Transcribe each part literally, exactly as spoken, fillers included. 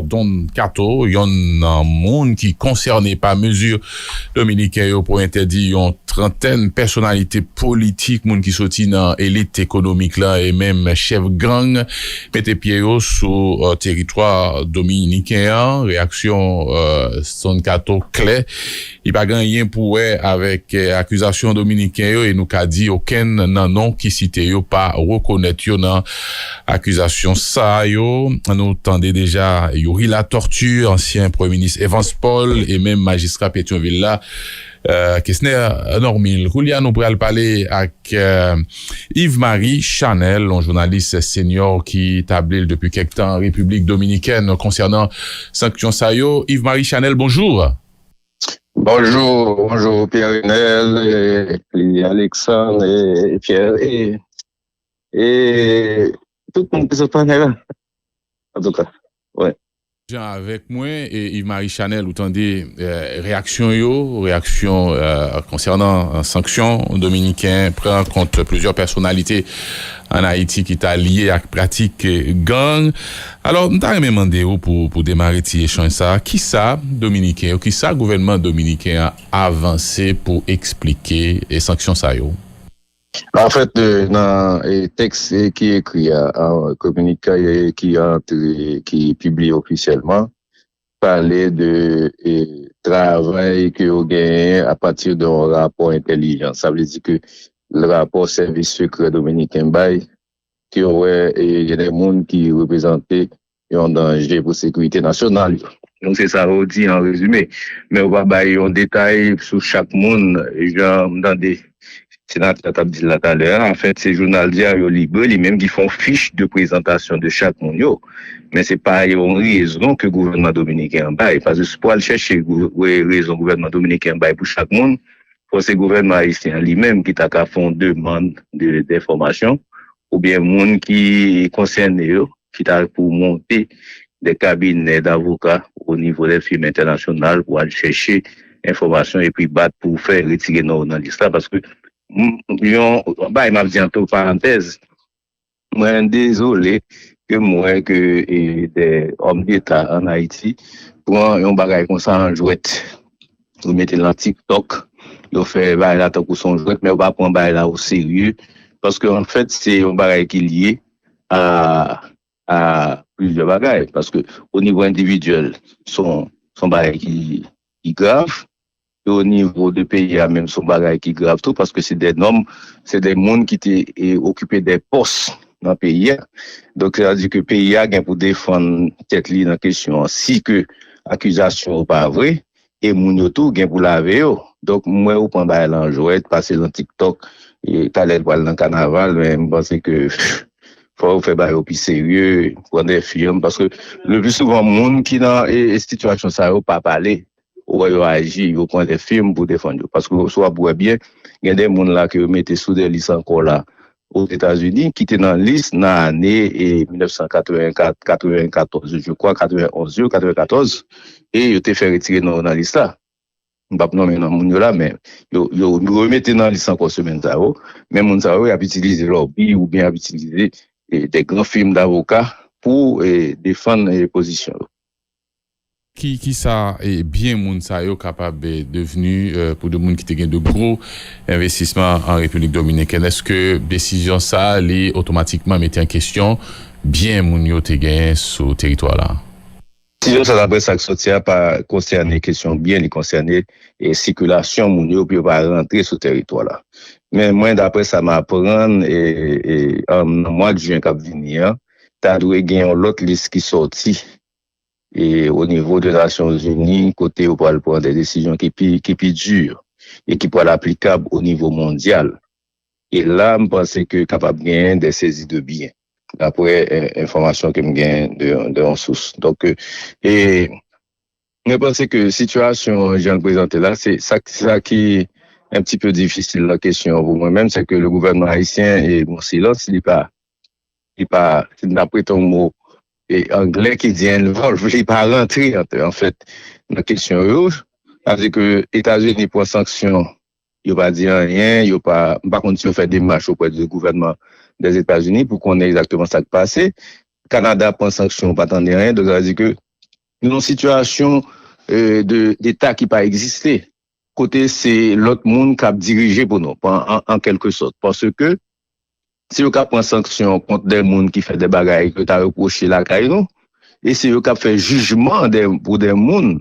Don Kato, yonn nan moun ki konsène pa mezi dominiken yo pou entèdi yon trantèn pèsonalite politik, moun ki soti nan elit ekonomik la e menm chèf gang, mete pye yo sou, eh, teritwa dominiken an. Reyaksyon, eh, Don Kato klè. Li pa gen anyen pou wè avèk, eh, akizasyon dominiken yo, e nou ka di okenn nan non ki site yo pa rekonèt yo nan akizasyon sa yo. Nou tande deja Youri Latortue, ansyen premye minis Evans Paul, e menm majistra Petyonvil la, eh, Kesner Normil. Koulye a, nou pral pale ak, eh, Yves Marie Chanel, yon jounalis senyò ki tabli l depi kèk tan an Repiblik Dominikèn, konsènan sanksyon sa yo. Yves Marie Chanel, bonjou. Bonjou, bonjou Pierre Renel, e, e Alexandre, e Pierre, e, e tout moun ki sou panèl la. Antouka, wi. Jan avèk mwen, e Yves Marie Chanel, ou tande, eh, reyaksyon yo, reyaksyon, eh, konsènan, eh, sanksyon dominiken pran kont plizyè pèsonalite ann Ayiti ki ta lye ak pratik, eh, gang. Alò, m ta renmen mande w pou, pou demare ti echanj sa a, kisa dominiken yo, kisa gouvènman dominiken an avanse pou eksplike, eh, sanksyon sa yo? Anfèt, eh, nan, eh, tèks, eh, ki ekri a, a, kominike, eh, ki antre, ki pibliye ofisyèlman, pale de, eh, travay ke yo genyen apati de yon rapò entèlijans. Sa vle di ke rapò sèvis sekrè dominiken bay, ke yo wè, eh, gen de moun ki reprezante yon danje pou sekirite nasyonal yo. Donk, se sa yo di an rezime. Men yo pa bay yon detay sou chak moun, jan m tande senatè a t ap di l la talè a. Anfèt, se jounal Diario Libre li menm ki fè yon fich de prezantasyon de chak moun yo. Men se pa yon rezon ke gouvènman dominiken an bay. Paske si pou al chèche gou-, re-, rezon gouvènman dominiken an bay pou chak moun, fò se gouvènman ayisyen an li menm ki ta ka fè yon demann de, denfòmasyon, oubyen moun ki konsène yo, ki ta pou monte de kabinè davoka o nivo de fim entènasyonal pou al chèche enfòmasyon epi bat pou fè retire non yo nan lis la. Paske, m, yon bagay m ap di antre parantèz, mwen dezole ke m wè ke, e, de òm deta ann Ayiti pran yon bagay konsa an jwèt. Yo mete l nan TikTok, yo fè bagay la tankou se yon jwèt, men yo pa pran bagay la o serye, paske anfèt se yon bagay ki lye a, a plizyè bagay, paske o nivo endividyèl, se yon, se yon bagay ki, ki grav, e o nivo de peyi a menm, se yon bagay ki grav tou, paske se de nonm, se de moun ki te, e, okipe de pòs nan peyi a. Donk, sa vle di ke peyi a gen pou defann tèt li nan kesyon an. Si ke akizasyon yo pa vre, e moun yo tou gen pou lave yo. Donk, m wè yo pran bagay la an jwèt, pase l nan TikTok, e talè l pral nan kanaval, men m panse ke fò yo fè bagay yo pi serye, pran de fim, paske le pli souvan, moun ki nan, e, e sitiyasyon sa yo pa pale. Ou wè yo aji, yo pran de fim pou defann yo. Paske si w ap wè byen, gen de moun la ke yo mete sou de lis ankò la, Ozetazini, ki te nan lis nan ane, e, mil nèf san katreven kat, katreven katòz, je crois, katreven onz yo, katreven katòz, e yo te fè retire non yo nan lis la. M p ap nonmen non moun yo la, men yo, yo, yo remete nan lis ankò semèn sa yo. Men moun sa yo, y ap itilize lòbi oubyen y ap itilize, e, de gran fim davoka pou, e, defann, e, pozisyon yo. Ki, kisa, e, byen moun sa yo kapab, e, devni, e, pou de moun ki te gen de gwo envestisman an Repiblik Dominikèn? Èske desizyon sa a, li otomatikman mete an kesyon byen moun yo te genyen sou teritwa la? Desizyon sa, daprè sa k sòti a, pa konsène kesyon byen, li konsène, e, sikilasyon moun yo pou yo pa rantre sou teritwa la. Men mwen, daprè sa m aprann, e, e, an, nan mwa de jen k ap vini an, ta dwe gen yon lòt lis ki sòti e o nivo de Nasyonzini, kote yo pral pran de desizyon ki pi, ki pi di, e ki pral aplikab o nivo mondyal. E la, m panse ke kapab genyen de sezi de byen, daprè, e, enfòmasyon ke m genyen de, de yon sous. Donk, e, e, mwen panse ke sitiyasyon jan l prezante la, se sa, sa ki un petit peu difisil nan kesyon an pou mwen menm, se ke le gouvènman ayisyen, e, bon, silans, li pa, li pa, si n ta prete yon mo, e, anglè ki di involve, li pa rantre, an, anfèt, nan kesyon yo. Sa vle di ke Etazini pran sanksyon, yo pa di anyen, yo pa, m pa konn si yo fè demach oprè de gouvènman Dèzetazini pou konnen egzakteman sa k pase. Kanada pran sanksyon, yo pa tande anyen, donk sa vle di ke Nou nan sitiyasyon eh, de, deta ki pa egziste, kote se lòt moun k ap dirije pou nou, an, an, an kèlke sòt. Paske se yo k ap pran sanksyon kont de moun ki fè de bagay ke ta repwoche lakay nou, e se yo k ap fè jijman de, pou de moun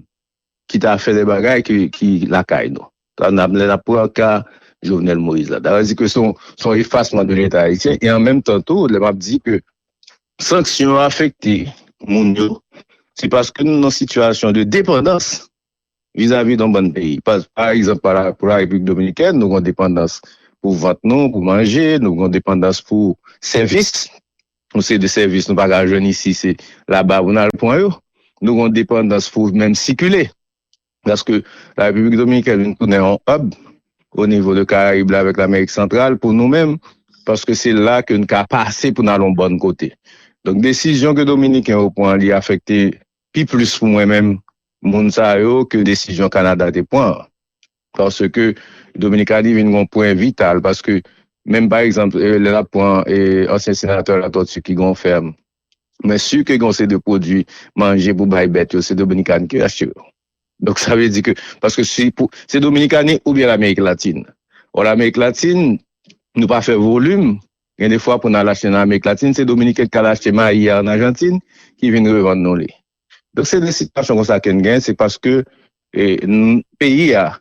ki ta fè de bagay ki, ki lakay nou. Sa n ap, lè n ap pran ka Jovenel Moïse la. Dayè, di ke se yon, se yon efasman de Leta ayisyen, e an menm tan tou, lè m ap di ke sanksyon yo afekte moun yo, se paske nou nan sitiyasyon de depandans vizavi yon bann peyi. Pa, pa egzanp, pa la, pou la Repiblik Dominikèn, nou gen depandans pou vant nou, pou manje, nou gen depandans pou sèvis. Yon seri de sèvis nou pa ka jwenn isi, se laba pou n al pran yo. Nou gen depandans pou menm sikile. Paske la Repiblik Dominikèn vin tounen yon hub o nivo de Karayib la avèk Lamerik Santral pou nou menm, paske se la ke n ka pase pou n al yon bòn kote. Donk, desizyon ke Dominiken yo pran, li afekte pi plis pou mwen menm, moun sa yo, ke desizyon Kanada te pran an. Paske Dominikani vin yon pwen vital, paske menm pa egzanp, eh, lè n ap pran eh, ansyen senatè Latòti ki gen yon fèm, mwen si ke gen yon seri de pwodui manje pou bay bèt yo, se Dominikan ki achte yo. Donk, sa vle di ke, paske si pou, se Dominikani oubyen Lamerik Latin. Ò, Lamerik Latin, nou pa fè volim, gen de fwa pou n al achte nan Amerik Latin, se Dominiken k al achte mayi a an Ajantin, ki vin revann nou li. Donk, se de sitiyasyon konsa ke n gen, se paske eh, n- peyi a,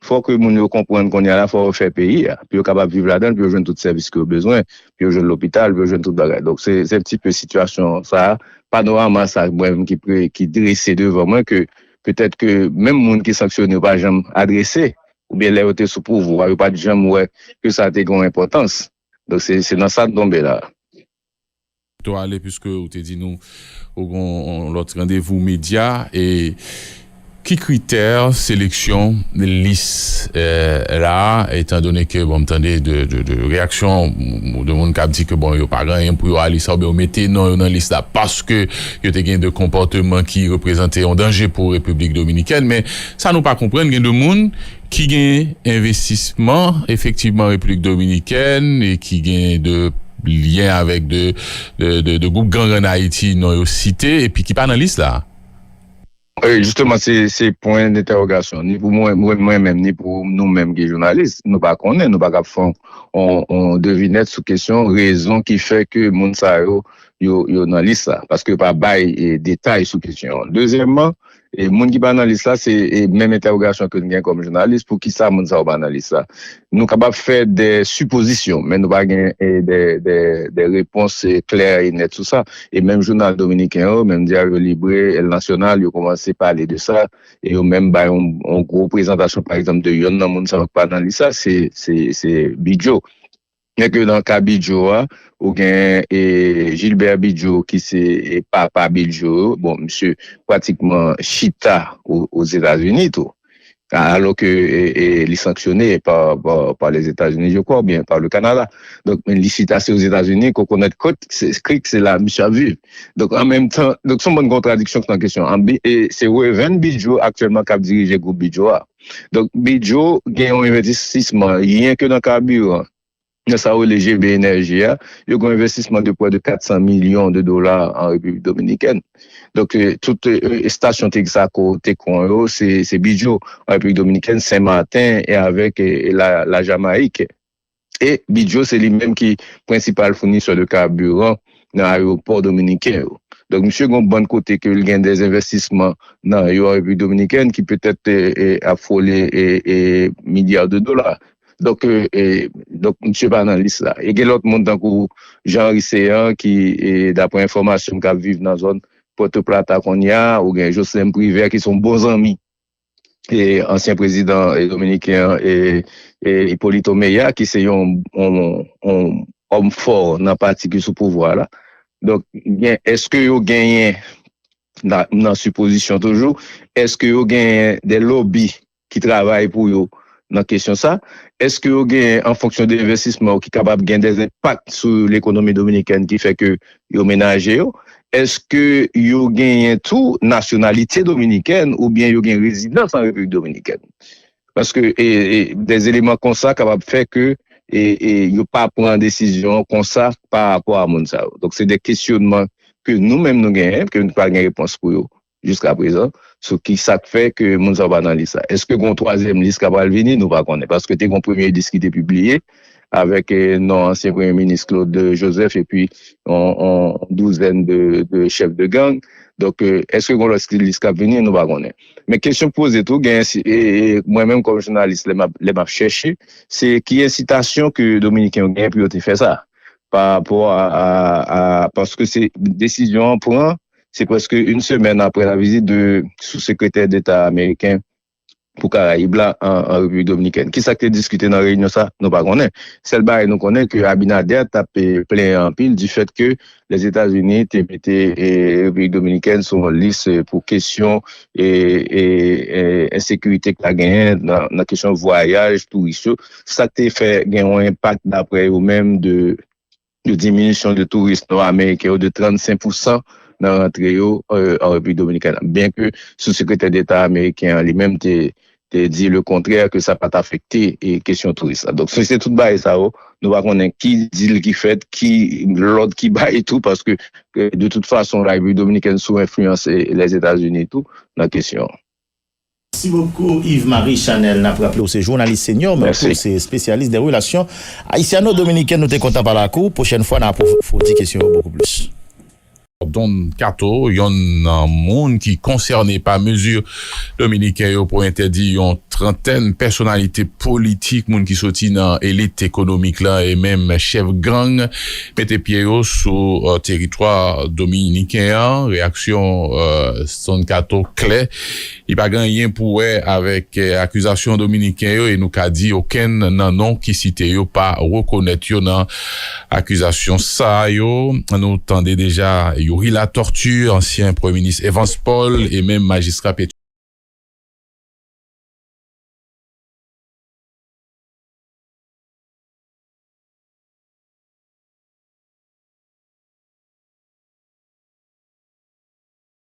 fò ke moun yo konprann kounye a la, fò yo fè peyi a, pou yo kapab viv ladan l, pou yo jwenn tout sèvis ke yo bezwen, pou yo jwenn lopital, pou yo jwenn tout bagay. Donk, se, se ti pe sitiyasyon sa a, panorama sa a mwen menm ki, pre- ki drese devan mwen, ke petèt ke menm moun ki sanksyone yo pa janm adrese, oubyen lè yo te sou pouvwa, yo pa t janm wè ke sa te gen yon enpòtans. Donk, se, se nan sa n tonbe la. To ale, piske ou te di nou ou gen yon lòt randevou medya, e ki kritè seleksyon lis eh, la, etan done ke, bon, m tande de, de, de reyaksyon de moun k ap di ke, bon, yo pa gen anyen pou yo a lis la, oubyen yo mete non yo nan lis la paske yo te gen de konpòteman ki reprezante yon danje pou Repiblik Dominikèn, men sa nou pa konprann, gen de moun ki gen envestisman efektivman Repiblik Dominikèn e ki gen de lyen avèk de, de, de, de gwoup gang ann Ayiti, non yo site, epi ki pa nan lis la. Wi, jisteman, se, se pwen dentèwogasyon. Ni pou mwen, mwen, mwen menm, ni pou nou menm ki jounalis, nou pa konnen, nou pa kab fè yon, yon devinèt sou kesyon, rezon ki fè ke moun sa yo, yo, yo nan lis la. Paske yo pa bay eh, detay sou kesyon an. Dezyèmman, e moun ki pa nan lis la, se e menm entèwogasyon ke n gen kòm jounalis, poukisa moun sa yo pa nan lis la? Nou kapab fè de sipozisyon, men nou pa gen e, de, de, de repons e, klè e nèt sou sa. E menm jounal dominiken yo, menm Diario Libre, El Nacional, yo kòmanse pale de sa, e yo menm bay yon, yon gwo prezantasyon, pa egzanp, de yonn nan moun sa yo ki pa nan lis la, se, se, se Bidjo. Nèg yo nan ka Bidjo a, ou gen e, Gilbert Bidjo ki se e, papa Bidjo yo. Bon, misye pratikman chita Ozetazini tou. Alò ke e, e, li sanksyone pa, pa, pa Lèzetazini, je kwa, oubyen pa le Kanada. Donk, men li chita se Ozetazini, Coconut Creek, se, Creek, se la misye ap viv. Donk, an menm tan, donk, se yon bann kontradiksyon ki nan kesyon an. Bi- e Se Reven Bidjo aktyèlman k ap dirije gwoup Bidjo a. Donk, Bidjo gen yon envestisman, yenke nan kabiran, nan sa yo rele G B Energy a, yo gen yon envestisman de prè de kat san milyon de dola an Repiblik Dominikèn. Donk, eh, tout eh, estasyon Texaco, Tecon yo, se, se Bidjo an Repiblik Dominikèn, Sen Maten, e avèk eh, la, la Jamayik. E Bidjo, se li menm ki prensipal founisè de kabiran nan ayewopò dominiken yo. Donk, misye gen yon bann kote ke l gen de envestisman nan yo an Repiblik Dominikèn ki petèt eh, eh, ap fole eh, eh, milya de dola. Donk, eh, eh, donk, misye pa nan lis la. E gen lòt moun tankou Jean Henry Céant ki, eh, daprè enfòmasyon m k ap viv nan zòn Puerto Plata kounye a, ou gen Jocelyn Privert ki se yon bon zanmi e ansyen prezidan e dominiken an, e, e Hipólito Mejía, ki se yon, yon, yon òm fò nan pati ki sou pouvwa la. Donk, gen, èske yo genyen, nan, nan sipozisyon toujou, èske yo genyen de lobi ki travay pou yo nan kesyon sa? Èske yo genyen, an fonksyon de envestisman yo, ki kapab gen de enpak sou lekonomi dominikèn ki fè ke yo menaje yo? Èske yo genyen tou nasyonalite dominikèn oubyen yo gen rezidans an Repiblik Dominikèn? Paske e, e, de eleman konsa kapab fè ke e, e, yo pa pran desizyon konsa pa rapò a moun sa yo. Donk, se de kesyonman ke nou menm nou genyen, ke nou pa gen repons pou yo. jiska prezan, sou ki sa k fè ke moun sa yo pa nan lis la. Èske gen yon twazyèm lis k ap pral vini? Nou pa konnen. Paske te gen yon premye lis ki te pibliye avèk eh, non ansyen premye minis Claude Joseph epi yon, yon douzèn de, de chèf de gang. Donk, eh, èske gen yon lòt lis k ap vini? Nou pa konnen. Men kesyon k poze tou, gen ensi- e, e, mwen menm kòm jounalis, lè m ap, lè m ap chèche, se ki ensitasyon ke Dominiken yo genyen pou yo te fè sa? Pa rapò a, a, a paske se desizyon an pran, se prèske yon semèn apre la vizit de sou sekretè deta ameriken pou Karayib la an, an Repiblik Dominikèn. Kisa k te diskite nan reyinyon sa? Nou pa konnen. Sèl bagay nou konnen ke Abinader t ap eh, plenyen anpil di fèt ke Lèzetazini te mete eh, Repiblik Dominikèn sou yon lis eh, pou kesyon eh, eh, eh, ensekirite k la genyen nan, nan kesyon vwayaj touris yo. Sa k te fè gen yon enpak, daprè yo menm, de, de diminisyon de touris nò-ameriken yo de trannsenk pousan nan rantre yo eh, an Repiblik Dominikèn. Byenke sou sekretè deta ameriken an li menm te, te di le kontrè, ke sa pa t afekte eh, kesyon touris la. Donk, se, se tout bagay sa yo, nou pa konnen ki dil ki fèt, ki lòd ki bay tou, paske eh, de tout fason, la Repiblik Dominikèn sou enfliyans eh, Lèzetazini tou nan kesyon an. Mèsi bokou, Yves Marie Chanel. N ap raple w se jounalis senyò, men tou se espesyalis de relasyon ayisyano-dominikèn. Nou te kontan pale ak ou. Pwochèn fwa, n a apwofondi kesyon yo bokou plis. Don Kato, yon moun ki konsène pa mezi dominiken yo pou entèdi yon trantèn pèsonalite politik, moun ki soti nan elit ekonomik la e menm chèf gang, mete pye yo sou teritwa dominiken an. Reyaksyon Don Kato klè. Li pa gen anyen pou wè avèk akizasyon dominiken yo e nou ka di okenn nan non ki site yo pa rekonèt yo nan akizasyon sa yo. Nou tande deja Youri Latortue, ansyen premye minis Evans Paul e menm majistra Petro